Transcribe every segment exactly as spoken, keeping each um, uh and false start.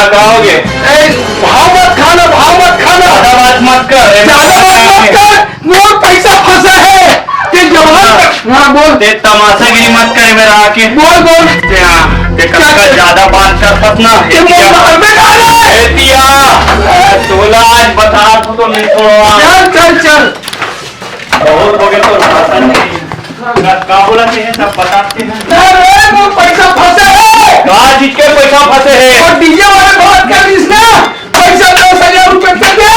का होगे? ए, भाव मत खाना, भाव मत खाना। ज्यादा बात मत कर, ए, ज्यादा बात मत कर। मोर पैसा फंसा है। ते जवान, हाँ, बोल। ते तमाशागिरी मत करे मेरा आके। बोल, बोल। ते, हाँ, ते कतका ज्यादा बात करथस ना। ते मोर घर में डाल है। ए, तिया, तोला आज बता, तू तो नहीं छोड़वा। चल, चल, चल। बहुत हो गए तो भाषण नहीं। का, का बोला चाहिए, सब बताते हैं। अरे, वो पैसा फंसे है। का चीज के पैसा फंसे है? वो डीजे वाले बात कर रही ना, पैसा दस हजार रुपए दे दे।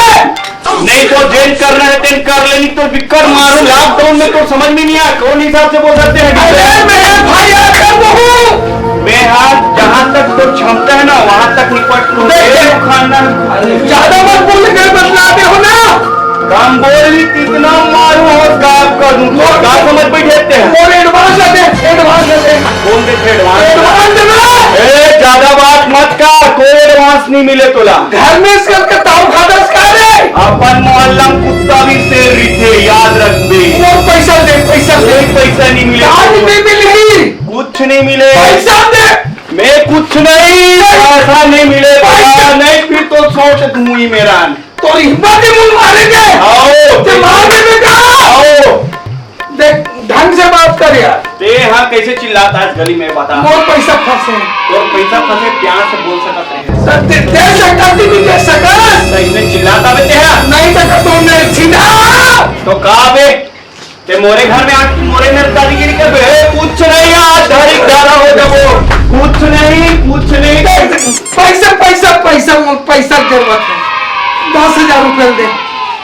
नहीं तो जेन करना है, तेन कर लेनी, तो बिक्कर मारो। लॉकडाउन में तो समझ में नहीं आया, कौन हिसाब से बोल सकते हैं? अरे, मैं एफ आई आर कर दूँ। मैं आज जहाँ तक तो क्षमता है ना, वहाँ तक निपट लूँ। देख, ए, खानदान। ज्यादा मत बोल, मैं बतला दे हो ना। कम बोल, इतना मारू और का कर दूं, तो का समझ बैठे थे? और एडवांस दे, एडवांस दे। कौन दे थे एडवांस? एडवांस दे ना। ए, ज्यादा बात मत कर, कोई एडवांस नहीं मिले तोला। घर में इसका ताऊ खादस का रे? अपन मोहल्ला में कुत्ता भी शेर रही थे, याद रख बे। और पैसा दे, पैसा दे। एक पैसा नहीं मिले। आज नहीं मिली। कुछ नहीं मिले। पैसा दे। मैं कुछ नहीं, पैसा नहीं मिले, पैसा। नहीं फिर तो सोच दूंगी मेरा। तोर हिम्मत ही मुल मारेंगे। आओ। ते मार दे बेटा। आओ। देख, ढंग से बात कर यार। ते हाँ कैसे चिल्लाता है इस गली में, बता। मोर पैसा फंसे। तोर पैसा फंसे, प्यार से बोल सकत रहे। सर, दे, दे सकता थी, भी दे सकत। तो इसमें चिल्लाता बे ते हाँ? नहीं तो तुमने छीना। तो का बे? ते मोरे घर में आके मोरे में दादागिरी कर बे, कुछ नहीं, आज धारी धारा हो जाबो। कुछ नहीं, कुछ नहीं। पैसा, पैसा, पैसा, पैसा की जरूरत है। दस हजार रुपये दे।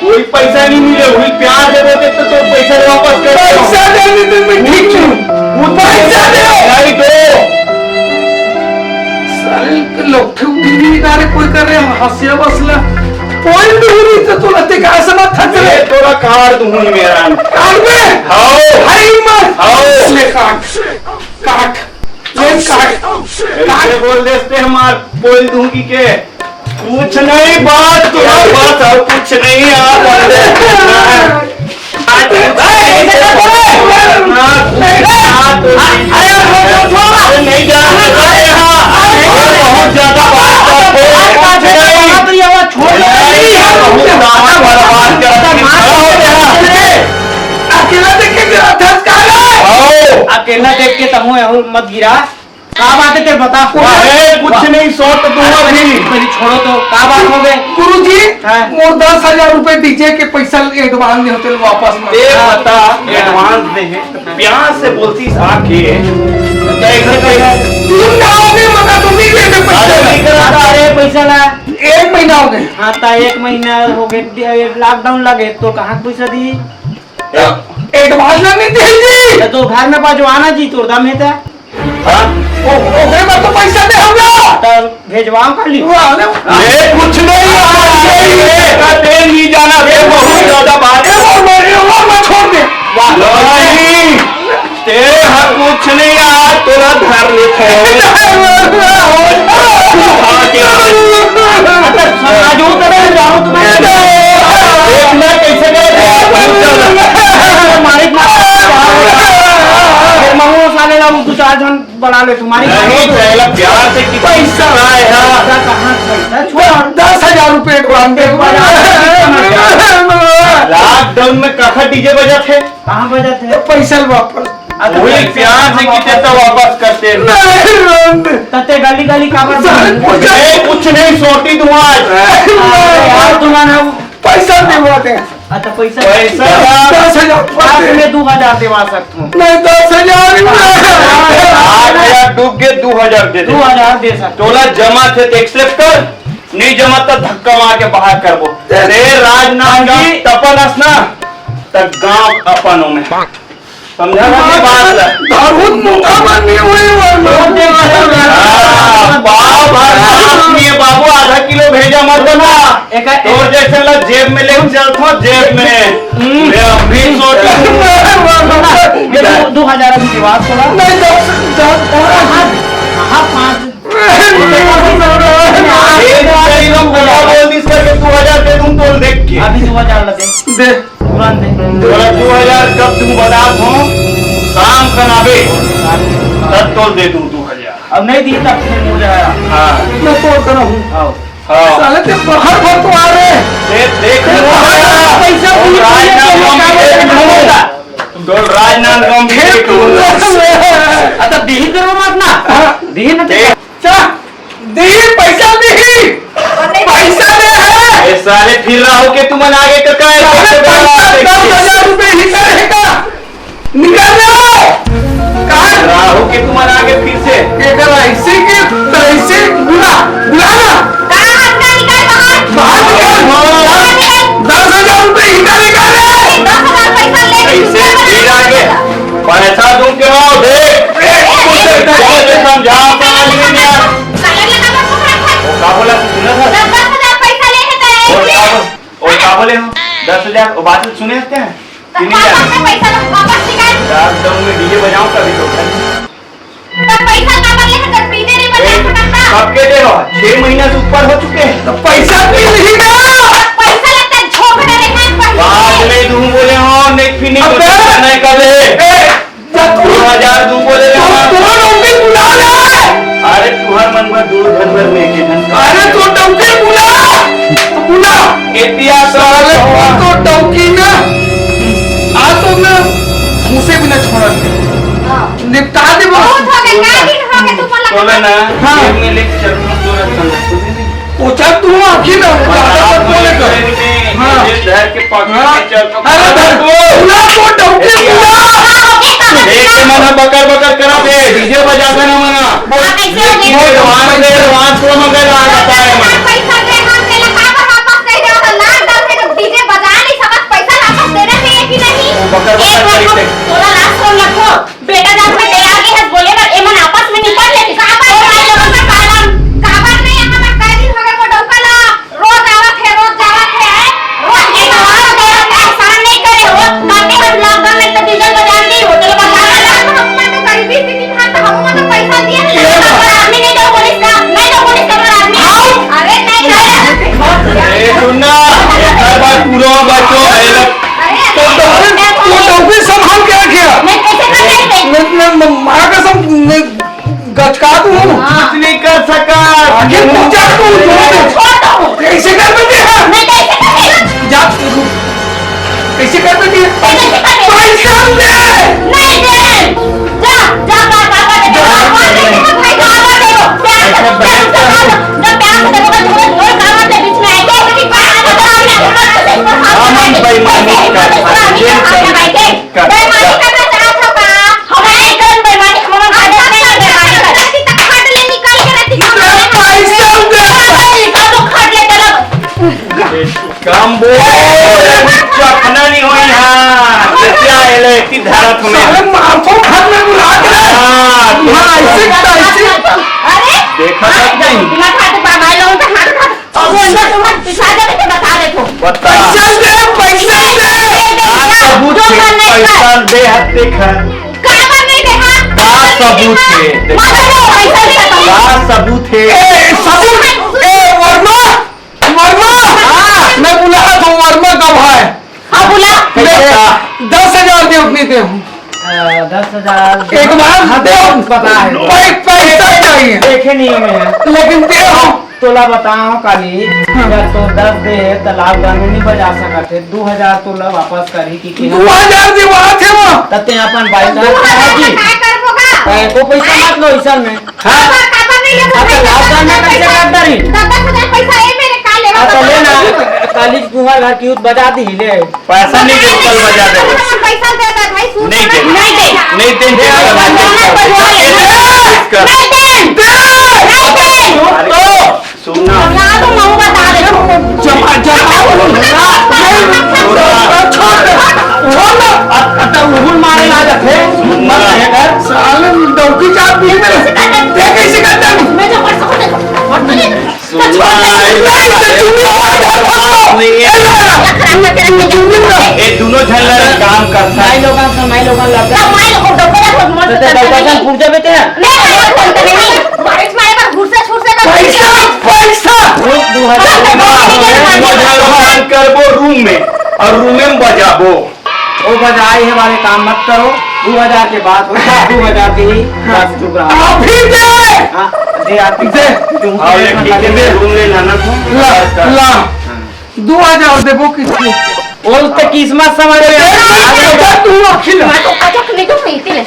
कोई पैसा नहीं मिले, वही प्यार दे देते तो, तो पैसा वापस कर देता। पैसा दे, नहीं तो मैं ठीक हूँ। वो पैसा दे। नहीं दो। साले लोग उठी भी नहीं, नारे कोई कर रहे हैं, हंसिया बसला। कोई भी नहीं तो तू लत्ते का ऐसा मत थक ये ले। तोरा काट दूंगी मेरा। काट बे। हाओ। भाई मत। हाओ। ले काट। काट। ले काट। ऐसे बोल देते हमार बोल दूंगी के। कुछ नहीं बात, तुम्हारे पास और कुछ नहीं यार। अरे, अरे, अरे, अरे, अरे, नहीं जा रहा है यहाँ। अरे, बहुत ज्यादा बात करते हैं। अरे, बहुत दामन वाला बात करते हैं। अकेला देख के तेरा धस का है। आओ। अकेला देख के तमो मत गिरा। का बात है तेरे, बता। अरे, कुछ नहीं, सौ तो दूंगा भी। पहले छोड़ो तो, का बात हो गए? गुरुजी, हाँ। मोर दस हजार रुपए डीजे के पैसा एडवांस दे होते, वापस मार। ए, बता, हाँ। एडवांस दे है, प्यार से बोलती आके। क्या इधर का है? तुम ना आओगे, मना तो नहीं लेने पैसे। अरे, नहीं कराता। अरे, पैसा ला। एक महीना हो गए। हाँ, ता एक महीना हो गए, लॉकडाउन लगे, तो कहाँ पैसा दी? एडवांस ना नहीं दे जी। तो घर में पहुंचवाना जी, तोर दम है ता। हाँ? ओ, ओकरे बाद तो पैसा दे हमरा। तब भेजवाओ खाली। वाह, ले। ये कुछ नहीं, आज ये, ये का तेल नहीं जाना, ये बहुत ज्यादा बात है। ये और मैं, ये और मैं छोड़ दे। वाह। नहीं, ते हा कुछ नहीं, आज तोरा धर लेते हैं। अच्छा, समझो तो नहीं, जाओ तो मैं। देखना कैसे करे, बहुत ज्यादा। मालिक ना। फिर ममो साले ला दो चार जन बना ले तुम्हारी। नहीं, पहला प्यार से कितना पैसा आया है? पैसा कहाँ से? पैसा छोड़। दस हजार रुपए एडवांस दे। लॉकडाउन में कहाँ डीजे बजा थे? कहाँ बजा थे? तो पैसा वापस। अच्छा, वही पैसा प्यार से वापस। कितने तो वापस करते हैं। नहीं, रोन दे। तते गली गली का बस। सर, मैं कुछ नहीं, सोटी दूं आज। अरे यार, तुम्हारा पैसा दिलवा दे। अच्छा, पैसा। पैसा दस हजार। आज मैं दो हजार दिवा सकता हूँ। नहीं, दस हजार ही नहीं। आठ हजार डूब के दो हजार दे दे। दो हजार दे सकता हूँ। तोला जमा थे तो एक्सेप्ट कर, नहीं जमा तो धक्का मार के बाहर करबो। दे। रे राजनांदगांव जी। तपन अस ना, त गांव अपन में। समझा ना ये बात ला? बहुत मोटा बन गए हुए हैं। हाँ, बाप, बाप, ये बाबू आधा किलो भेजा मत ना। एक, एक तोर जैसे ला जेब में लेके चलथो, जेब में। हम्म। मैं अभी सोच ये दो, दो हजार अभी दिवा थोड़ा। नहीं, दस, दस, दस। हाँ, हाँ, पाँच। एक कई लोग बोला बोल दिस करके दो हजार दे दूं तोल देख के। अभी दो हजार ला दे। दे। तुरंत दे। तोला दो हजार कब दूं बता दो, शाम का नाबे, तब तोल दे दूं दो हजार। अब नहीं दिए तब फिर मुझे हाँ। मैं तो करना हूँ। हाँ। हाँ। साले ते बाहर भर तो आ रहे हैं। देख, देख, देख, देख, पैसा वो भी राजनांदगांव में देख लूंगा। तो राजनांदगांव में देख लूंगा। अच्छा, बिही करो मत ना। हाँ। बिही ना देख। चला, दी पैसा दी। पैसा दे है। ए साले, फिर राहु केतु मन आगे का का है? साले, पैसा दस हजार रुपए ही का रहेगा। निकल रहा। कहाँ? राहु केतु मन आगे फिर से। एकर ऐसे के तैसे बुला, बुला ना। कहाँ हाथ का निकाल बाहर? बाहर निकाल। बाहर निकाल। दस हजार रुपए ही का निकाल रहा है। दस हजार पैसा ले ऐसे फिर आगे। पैसा दूं क्यों? देख, ए, ए, ए, समझा, समझ में नहीं आ रहा। वो का बोला, तू सुना था? दस दस हजार पैसा ले है तो वो का बोल-, वो का बोले हो? दस हजार, वो बात तो सुने हते हैं? तब सुनी कहाँ जाने? से पैसा लो, वापस निकाल। रात दम में डीजे बजाऊं कभी तो। तब पैसा का बोले है, तब डीजे नहीं बजा ए, सकता। कब के दे हो? छह महीना से ऊपर हो चुके हैं। तो पैसा भी नहीं दे। तब पैसा लगता है, झोंक डरे हैं पैसा। बाद में दूं बोले हो, नहीं फिर नहीं अबे! बोले, नहीं कर ले। ए, दो हजार दू बोले तू, ना। तू डौकी बुला ले। अरे तुहर मन भर दूर घर भर में के धन। अरे तू डौकी बुला, तू बुला। एतिया साले तो डौकी ना। आ तो मैं उसे भी ना छोड़ा। हाँ। निपटा दे बस। बहुत हो गए, का दिन हो गए, तू बोला बोला ना, हाँ। जेब में लेके चल, तू रख संग। ओछा तू आखिर ना, ज्यादा मत बोले कर। हाँ। ये धर के पकड़ हाँ। के चल तो अरे धर, बुला को डौकी बुला। एक तो मना बकर बकर करा दे, डीजे बजा दे ना मना। हाँ, कैसे हो गए? ये एडवांस दे, एडवांस को मगर आ जाता है मना। पैसा दे, हम तेला का पर वापस नहीं दे, तो लाख दस है तो डीजे बजा नहीं सकत, पैसा वापस देना चाहिए कि नहीं? बकर बकर एक बार करी हम दे। तोला लास्ट फोन रखो। बेटा जात में तैयार के हस बोले बर, एमन आपस में निपट लेते। काबर भाई लोगन का कारण? काबर नहीं? यहाँ पर कई दिन हो गए वो डौका ला रोज आवत है, रोज जावत है, रोज के सवाल दे रहता है, एहसान नहीं करे हो। कहते हम लॉकडाउन में तो डीजल बजा दी, होटल बजा दी। हम तो गरीबी से दिन हाथ, हम तो पैसा दिए हैं, ये हमारा आदमी नहीं तो पुलिस का, नहीं तो पुलिस का हमारा आदमी। अरे नहीं, नहीं। ए, सुन ना, एक बार पूरा बचो, ए, अरे, तो, तो, मैं तो तो, तो भी संभाल के रखिए। मैं कैसे कर रही थी? मैं, मैं, मैं, माँ कसम, मैं गचका तू हूँ। हाँ। कुछ नहीं कर सका। आगे पहुंचा तू, तू छोड़ दो। कैसे कर देती है? मैं कैसे कर देती? जा, तू रुक। कैसे कर देती है? मैं कैसे कर देती? पैसा दे। नहीं दे। जा, जा, जा, जा, जा, जा, जा, जा, जा, भाई, जा, जा, दे दो। प्यार से, प्यार से, प्यार से, जब प्यार से देखोगे, तुम्हें जोर काम से बीच में आएंगे, मेरी बात को तो आपने अपना से ऊपर हाथ उठा के, बेईमानी करना चाहत हो का? हमारे एकदम बेईमानी, हम लोग आदत नहीं है बेईमानी का। रहती तो खट ले निकाल के रहती तो हमारे पैसा दे। निकाल तो खट ले चलो। कम बोल, चखना नहीं होई हाँ। क्या है ले, इतनी धारा तुम्हें। साले माथो खट में बुला के। हाँ, हाँ, ऐसे, ऐसे। अरे, देखा था हाँ, नहीं? दिमाग खा के बाबा लोगों का हाथ उठा। अब वो अंदर तुम पिछा दे, मैं बता देता हूँ। बता। पैसा दे, पैसा दे। का सबूत है? पैसा दे, हाथ देखा। काबर नहीं देखा? का सबूत है? देखा। माता को पैसा नहीं देखा। का सबूत है? ए, सबूत? ए, वर्मा, वर्मा। हाँ। मैं बुला तो वर्मा का भाई। हाँ, बुला। कैसे? दस हजार दे, उतनी दे हूँ। अ, दस हजार। एक बार हाँ, दे हूँ। पता है। भाई, पैसा चाहिए। देखे नहीं हमें। लेकिन दे हूँ। तोला बताओ काली, हाँ। अगर तो दस दे, त लॉकडाउन में नहीं बजा सकत है। दो हजार तोला वापस करी कि कि दो हजार दे, बात है वो। त ते अपन बाइक दो हजार का जी। का करबो का? ए, को पैसा मत लो इसन में। हाँ। काबर, काबर नहीं लेबो हाँ, तो भाई, लॉकडाउन में दस हजार कैसे पैसा, कर डारी? दस दस हजार पैसा ए मेरे का लेबो हाँ, तो का? ले ना, काली कुंवर घर की यूथ बजा दी ले। पैसा नहीं दे, कल बजा दे। पैसा दे दे भाई, सूट नहीं दे। नहीं दे। नहीं दे, नहीं दे, नहीं दे। नहीं दे। अरे, सुन ना। बता दे। जमा, जमा। छोड़ दे। छोड़ दे। अ-, अ-, तो उहुल मारे ला जाते। मत ये कर। साले डौकी चाप भी मेरे। देख कैसे करता है। मैं जो कर सकता हूँ। सुनना, नहीं, नहीं, नहीं, नहीं, नहीं, नहीं, नहीं, नहीं, नहीं, ये दोनों झन ला काम करता है। माई लोगन से, माई लोगन लड़ता है। माई लोगन डॉक्टर को मत तो डॉक्टर से पूछ जाबे ते। नहीं, नहीं, नहीं, नहीं, बारिश में आए पर घुरसे, घुरसे कर पैसा, पैसा। दो हजार काम करबो रूम में और रूम में बजाबो। ओ बजाए है वाले काम मत करो। दू हजार के बात होता, दू हजार के ही। बस चुप रहा। अभी दे। हाँ, दे यार, दे। तुम और एक टिकट में रूम ले लाना था। ला, ला। हाँ। दू हजार देबो किसको? वो तो किस्मत समझ में आ गया। तू अखिल। मैं तो कचक नहीं तो कहीं ले।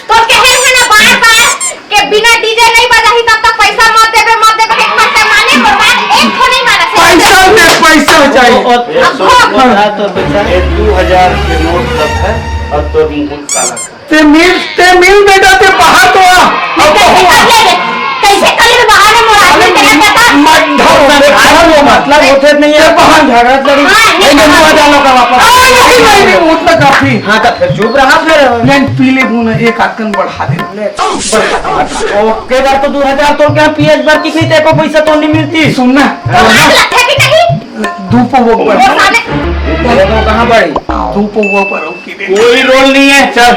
तो कहे है ना बार बार के बिना डीजे नहीं बजाही तब तक पैसा मत देबे, मत देबे, एक घंटा माने बर्बाद, एक ठो नहीं माना। पैसा दे, पैसा चाहिए। और अब वो बता तो पैसा। ये दू हजार के नोट रख है और तोर मुंह काला कर। ते मिल, ते मिल बेटा, ते बाहर तो आ। अब कैसे बहू आ। कर ले? कैसे कर ले बाहर में मोर आदमी अरे तेरा पता? मत ढो, मत ढो, मतलब होते नहीं है, ते बाहर झगड़ा लड़ी। हाँ, नहीं, नहीं, नहीं, नहीं, नहीं, नहीं, नहीं, उतना काफी। हाँ, तो फिर चुप रहा फिर। नहीं, पी ले मुंह ना, एक आकन बढ़ा दे। ओके, बार तो दू हजार तो क्या, पी एक बार की नहीं, तेरे को पैसा तो नहीं मिलती। सुन ना। तो आज लगता है कि नहीं? दू पौवा पर। वो साले। वो तो कहाँ पड़ी? दू पौवा पर हो की दे। कोई रोल नहीं है, चल।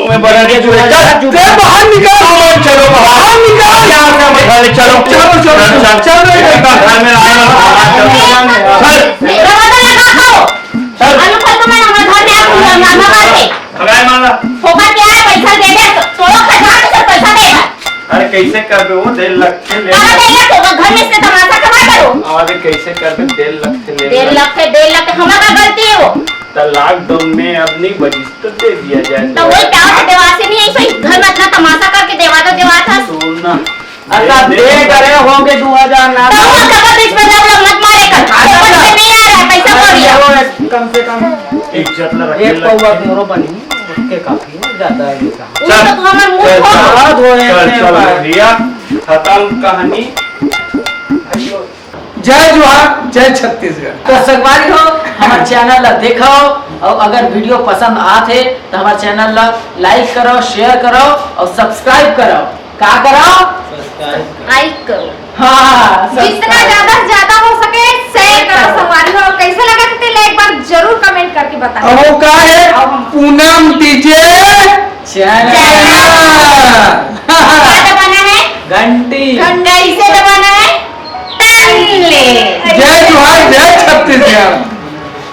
मैं बड़ा नहीं जुड़े, चल। चल, बाहर निकल। चलो, चलो, बाहर। बाहर निकल। क्या आता है, बता ले, चलो। चलो, चलो, चल, चल। चल, चल, चल। घर में आया, चल। चल। दरवाजा लगा दो। चल। अनु, कल तो मैं हमारे घर में आके मामा मार के। भगाए मामा। फोकट के आ रहा, पैसा दे दे, तो लोग का जाके सब पैसा देगा। अरे कैसे करबे वो डेढ़ लाख के ले। अरे डेढ़ लाख होगा, घर में से तमाशा कमा करो। अरे कैसे करबे डेढ़ लाख के ले। डेढ़ लाख के, डेढ़ लाख के, हमारा गलती है वो। तो लॉकडाउन में अब नहीं बजिस तो दे दिया जाए। तो वही क्या होता, देवासी नहीं है, सही घर में इतना तमाशा करके देवा दो, देवा था। सुन ना। अच्छा, दे दे। दे करे होंगे दो हजार ना। तो वो कब बीच में जब लोग मत मारे कर। अच्छा, ऊपर से नहीं आ रहा है, पैसा अरे, पड़ गया। वो एक, कम से कम इज्जत ला रखे एक लग पौवा के। मोरो बनी, उसके काफी है, ज्यादा है ये काम। वो चल, तो हमारे मुंह चल, खोल। चल, बहुत हो रहे चल, हैं चल, बाहर। भैया, खत्म कहानी। जय जोहार, जय छत्तीसगढ़। तो संगवारी हो, हमारे चैनल ला देखो और अगर वीडियो पसंद आत है तो हमारे चैनल ला लाइक करो, शेयर करो और सब्सक्राइब करो। का करो? लाइक करो। हाँ, जितना सब्सक्राइब। ज्यादा से ज्यादा हो सके शेयर करो संगवारी हो। और कैसे लगा थे तेला एक बार जरूर कमेंट करके बताओ। अब वो का है? अब हम पूनम डीजे चैनल। चैनल। क्या दबाना है? घंटी। घंटी। कैसे दबाना है? टन ले। जय जोहार, जय छत्तीसगढ़।